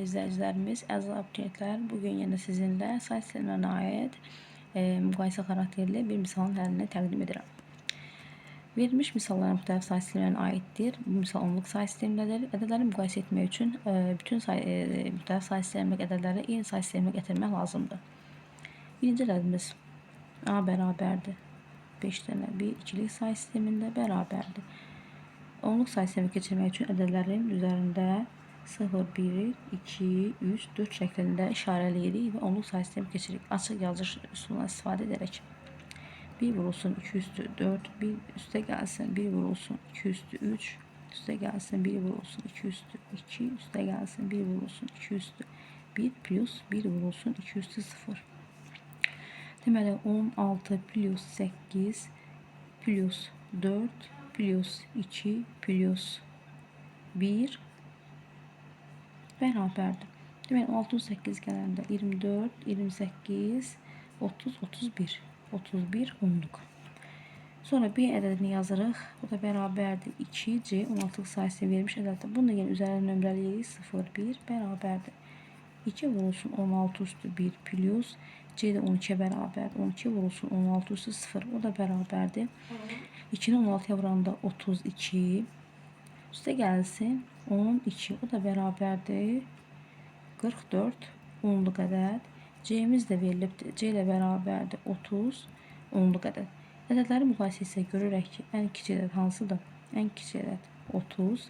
Dəyərli izləyicilərimiz, əziz abituriyentlər, bu gün yenə sizinlə say sistemlərinə aid müqayisə xarakterli bir misalın həllini təqdim edirəm. Verilmiş misallar müxtəlif say sistemlərinə aiddir. Bu misal onluq say sistemindədir. Ədədləri müqayisə etmək üçün bütün müxtəlif say sistemindəki ədədləri eyni say sisteminə gətirmək lazımdır. Birinci ədədimiz A bərabərdir. 5 dənə 1 ikilik say sistemində bərabərdir. Onluq say sistemi keçirmək üçün ədədlərin üzərində 0, 1, 2, 3, 4 şəklində işarələyirik və onluq say sistemi keçirik. Açıq yazış üsulundan istifadə edərək. 1 vurulsun 2 üstü 4, 1 üstə gəlsin 1 vurulsun 2 üstü 3, üstə gəlsin 1 vurulsun 2 üstü 2, üstə gəlsin 1 vurulsun 2 üstü 1 plus 1 vurulsun 2 üstü 0. Deməli 16 plus 8 plus 4 plus 2 plus 1 bərabərdir. Deməli 16 8 gələndə 24, 28, 30, 31. 31 onluq. Sonra B ədədini yazırıq. O da bərabərdir 2C 16-lıq sayısını verilmiş ədəddir. Bunu da yenə üzərinə nömrələyirik. 0, 1 bərabərdir. 2 vurulsun 16 üstü 1 plus C də 12-yə bərabərdir. 12 vurulsun 16 üstü 0. O da bərabərdir. 2-ni 16-ya vuranda 32. Üstə gəlsin 12. O da bərabərdir 44 onluq ədəd. C-miz də verilibdir. C ilə bərabərdir 30 onluq ədəd. Ədədləri müqayisə etsək görürük ki, ən kiçik ədəd hansıdır? Ən kiçik ədəd 30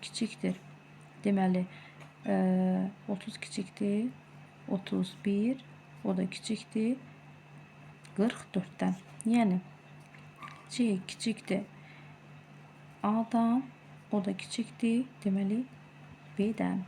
kiçikdir. Deməli, 30 kiçikdir 31, o da kiçikdir 44-dən. Yəni C kiçikdir A-dan, o da kiçikdir, deməli B-dən.